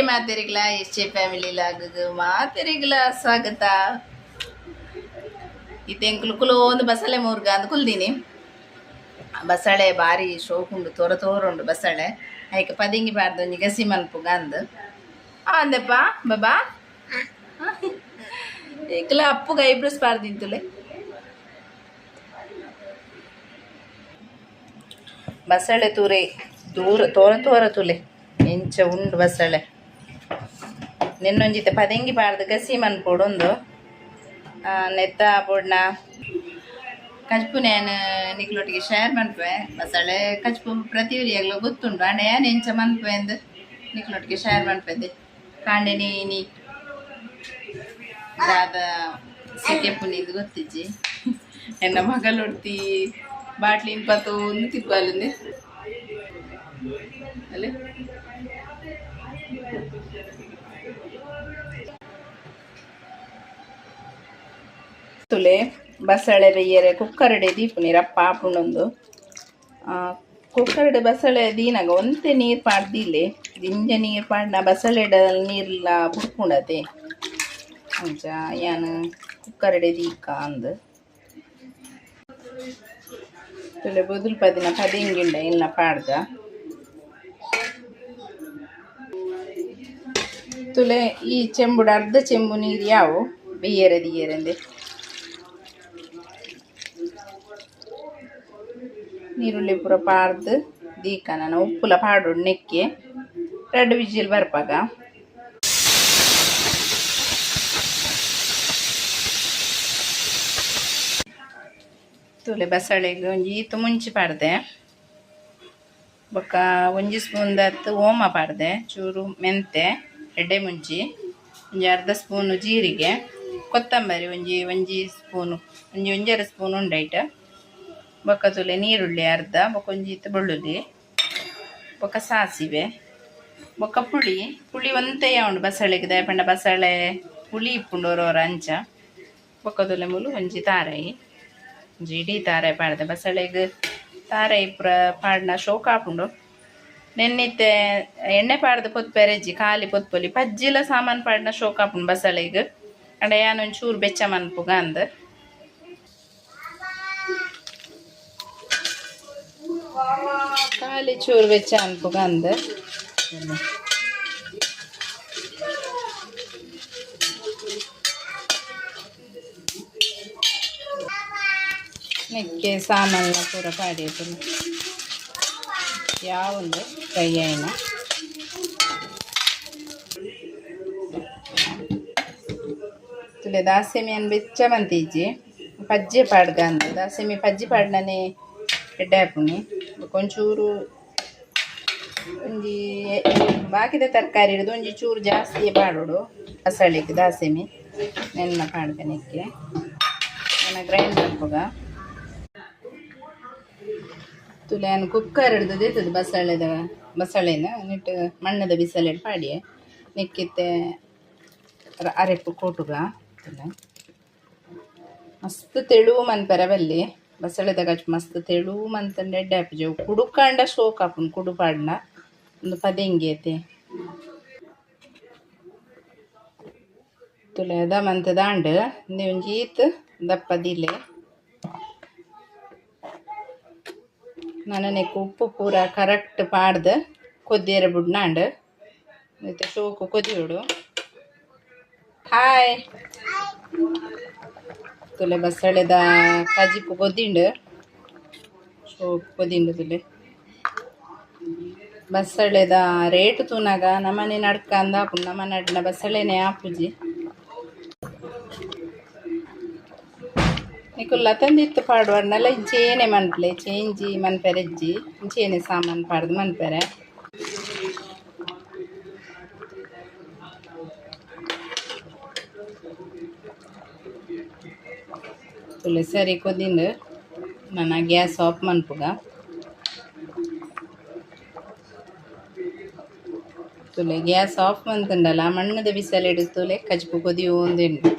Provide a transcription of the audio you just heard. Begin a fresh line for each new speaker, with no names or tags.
ಮಾತೆರಿಗ್ಲಾ S ಎ family ಲಾಗು ಮಾತೆರಿಗ್ಲಾ ಸ್ವಾಗತ. ಇತ್ತೆ ಕುಲು ಒಂದು ಬಸಳೆ ಮೂರ್ಗ ಅಂದ್ ಕುಲ್ದಿನಿ. ಬಸಳೆ ಬಾರಿ ಶೋಕುಂಡು, ತೋರ ತೋರುಂಡು ಬಸಳೆ. ಐಕ್ ಪದಿಂಗಿ ಪಾಡ್ದು ಒಂಜಿ ಗಸಿ ಮನ್ಪುಗ ಅಂದ್ ಅಂದೆಪ್ಪ ಬಾಬಾ ಎಂಕ್ಲ ಅಪ್ಪುಗ ಐಬ್ರೋಸ್ ಪಾಡ್ದಿಂತುಲೆ. ಬಸಳೆ ತೂರೆ ದೂರ ತೋರ ತೋರ ತುಲೆ ಎಂಚ ಉಂಡು ಬಸಳೆ. ನಿನ್ನೊಂಜಿತ ಪದೆಂಗಿ ಪಾಡ್ದು ಗಸಿ ಮನ್ಪೊಡೊಂದು ನೆತ್ತ ಪೊಡ್ನ ಕಜ್ಪು ನೇನು ನಿಕ್ಲೊಟ್ಟಿಗೆ ಶೇರ್ ಮನ್ಪುವೆ. ಬಸಳೆ ಕಜ್ಪು ಪ್ರತಿಯೊರಿಯಾಗ್ಲ ಗೊತ್ತುಂಡು, ಅಂಡ ಯಾನ್ ಎಂಚ ಮನ್ಪುವೆ ಅಂದ್ ನಿಕ್ಲೊಟ್ಟಿಗೆ ಶೇರ್ ಮನ್ಪೆದೆ. ಕಾಂಡೆ ನೀನಿ ದಾದ ಸೆಕೆಪುನಿಂದು ಗೊತ್ತಿಜ್ಜಿ. ಎನ್ನ ಮಗಳೊಡ್ತಿ ಬಾಟ್ಲಿನ್ ಪತೊಂದು ತಿಕ್ವಾಲುಂದೆ ಅಲ್ಲೇ. ತುಲೆ ಬಸಳೆ ಬೆಯ್ಯರೆ ಕುಕ್ಕರ್ಡೆ ದೀಪುನಿ ರಪ್ಪ ಆಪುಂಡೊಂದು. ಕುಕ್ಕರ್ಡೆ ಬಸಳೆ ದೀನಾಗ ಒಂತೆ ನೀರು ಪಾಡ್ದಿಲ್ಲೆ, ದಿಂಜ ನೀರು ಪಾಡ್ನ ಬಸಳೆಡ ನೀರ್ಲ ಬುಡ್ಪುಂಡತೆ. ಅಂಚ ಯಾನ್ ಕುಕ್ಕರ್ಡೆ ದೀಕ ಅಂದ್. ತುಲೆ ಬೊದುಲು ಪದಿನ ಪದಿಂಗಿಂಡ ಇನ್ನ ಪಾಡ್ದ. ತುಲೆ ಈ ಚೆಂಬುಡು ಅರ್ಧ ಚೆಂಬು ನೀರು ಯಾವು ಬೆಯ್ಯರೆ ದಿಯರೆಂದೆ. ನೀರುಳ್ಳಿ ಪೂರ ಪಾಡ್ದು ದೀಕ ನಾನು ಉಪ್ಪುಲ ಪಾಡೋಡು ನೆಕ್ಕೆ ರಡ್ಡ್ ವಿಜಿಲ್ ಬರ್ಪಾಗ. ತುಲೆ ಬಸಳೆಗ್ ಒಂಜಿ ಈತ್ ಮುಂಚಿ ಪಾಡ್ದೆ, ಬೊಕ್ಕ ಒಂಜಿ ಸ್ಪೂನ್ ದತ್ ಓಮ ಪಾಡ್ದೆ, ಚೂರು ಮೆಂತೆ, ಎಡ್ಡೆ ಮುಂಚಿ, ಒಂಜಿ ಅರ್ಧ ಸ್ಪೂನು ಜೀರಿಗೆ, ಕೊತ್ತಂಬರಿ ಒಂಜಿ ಒಂಜಿ ಸ್ಪೂನು, ಒಂಜಿ ಒಂಜರೆ ಸ್ಪೂನ್ ಉಂಡೈಟ್. ಬೊಕ್ಕ ತುಲೆ ನೀರುಳ್ಳಿ ಅರ್ಧ, ಬೊಕ್ಕ ಒಂಜಿ ಇತ್ತು ಬೆಳ್ಳುಳ್ಳಿ, ಬೊಕ್ಕ ಸಾಸಿವೆ, ಬೊಕ್ಕ ಪುಳಿ. ಪುಳಿ ಒಂತೆ ಉಂಡು ಬಸಳೆಗ್, ದಾಯೆ ಬಸಳೆ ಪುಳಿ ಇಪ್ಪುಂಡು ಒರ ಅಂಚ. ಬೊಕ್ಕ ತುಲೆ ಮೂಲು ಒಂಜಿ ತಾರಾಯಿ, ಒಂಜಿ ಇಡೀ ತಾರಾಯಿ ಪಾಡ್ದೆ. ಬಸಳೆಗ್ ತಾರಾಯಿ ಪೂರ ಪಾಡ್ನ ಶೋಕ ಆಪುಂಡು. ನೆನ್ನಿತ್ತೆ ಎಣ್ಣೆ ಪಾಡ್ದು ಪೊತ್ಪೆರೆಜ್ಜಿ, ಖಾಲಿ ಪೊತ್ಪೊಲಿ ಪಜ್ಜಿಲ ಸಾಮಾನ್ ಪಾಡ್ನ ಶೋಕ ಆಪುಂಡು ಬಸಳೆಗ್. ಅಂಡ ಯಾನ್ ಒಂಚೂರು ಬೆಚ್ಚ ಮನ್ಪುಗ ಅಂದ್. ಖಾಲಿ ಚೂರು ಬೆಚ್ಚ ಅನ್ಪುಗ ಅಂದ್. ನೆಕ್ಕೆ ಸಾಮಾನ್ಲ ಪೂರ ಪಾಡ್ಯೆತುಂಡು ಯಾವುಂಡು ಫ್ರೈ ಆಯಿನ. ತುಲೆ ದಾಸೆಮಿ ಅನ್ ಬೆಚ್ಚ ಮಂತಿಜ್ಜಿ, ಪಜ್ಜೆ ಪಾಡ್ಗ ಅಂದ್. ದಾಸೆಮಿ ಪಜ್ಜಿ ಪಾಡ್ನನೆ ಎಡ್ಡೆ ಆಪುನಿ. ಬೊಕ ಒಂಚೂರು ಒಂಜಿ ಬಾಕಿದ ತರಕಾರಿ ಹಿಡಿದು ಒಂಜಿ ಚೂರು ಜಾಸ್ತಿ ಪಾಡೋಡು ಬಸಳೆಗ್ ದಾಸೆಮಿ. ನೆನ್ನ ಪಾಡ್ಗ ನೆಕ್ಕೆ ನನ್ನ ಗ್ರೈಂಡ್ ಮನ್ಪುಗ. ತುಲೆ ಯಾನ್ ಕುಕ್ಕರ್ ಹಿಡ್ದು ದೀತದ ಬಸಳೆದ ಬಸಳೆನ ನೆಟ್ ಮಣ್ಣದ ಬಿಸಲೆಡ್ ಪಾಡಿಯೆ. ನೆಕ್ಕಿತ್ತೆ ಅರೆಪು ಕೋಟುಗ. ತುಲೆ ಮಸ್ತ್ ತೆಳು ಮನ್ಪೆರೆ ಬಲ್ಲಿ ಬಸಳೆದ ಕಜ್ಪು, ಮಸ್ತ್ ತೆಳು ಮಂತಂಡ ಎಡ್ಡೆ ಆಪುಜಿ. ಅವು ಕುಡುಕಾಂಡ ಶೋಕ್ ಆಪುಂಡು ಕುಡು ಪಾಡ್ನ. ಉಂದು ಪದೆಂಗಿ ಅತೆ. ತುಲೆ ಅದ ಮಂತದಾಂಡ್ ಇಂದು ಒಂಜಿ ಈತ್ ದಪ್ಪ ದೀಲೆ. ನನ ನೆಕ್ ಉಪ್ಪು ಪೂರ ಕರೆಕ್ಟ್ ಪಾಡ್ದು ಕೊದ್ದಿಯರೆ ಬುಡ್ನಾಂಡ್. ಇತ್ತೆ ಶೋಕು ಕೊದಿಯೋಡು. ಹಾಯ್ ತುಲೆ ಬಸಳೆದ ಕಜಿಪು ಕೊದಿಂಡು, ಶೋಕು ಕೊದಿಂಡು. ತುಲೆ ಬಸಳೆದ ರೇಟ್ ತೂನಾಗ ನಮನೆ ನಡ್ಕ ಅಂದ ಆಪುಂಡು, ನಮ ನಡ್ನ ಬಸಳೆನೆ ಆಪುಜಿ. ನಿಕುಲು ಲತಂದಿತ್ತು ಪಾಡುವರ್ನಲ ಇಂಚೇನೆ ಮನ್ಪಲೆ, ಚೇಂಜಿ ಮನ್ಪೆರೆಜ್ಜಿ, ಇಂಚೇನೆ ಸಾಮಾನು ಪಾಡ್ದು ಮನ್ಪೆರೆ. ತುಲೆ ಸರಿ ಕೊದಿಂಡು, ನನ ಗ್ಯಾಸ್ ಆಫ್ ಮನ್ಪುಗ. ತುಲೆ ಗ್ಯಾಸ್ ಆಫ್ ಮಂತುಂಡಲ ಮಣ್ಣದ ಬಿಸಲೆಡ್ ತುಲೆ ಕಜ್ಪು ಕೊದಿಯೊಂದುಂಡು.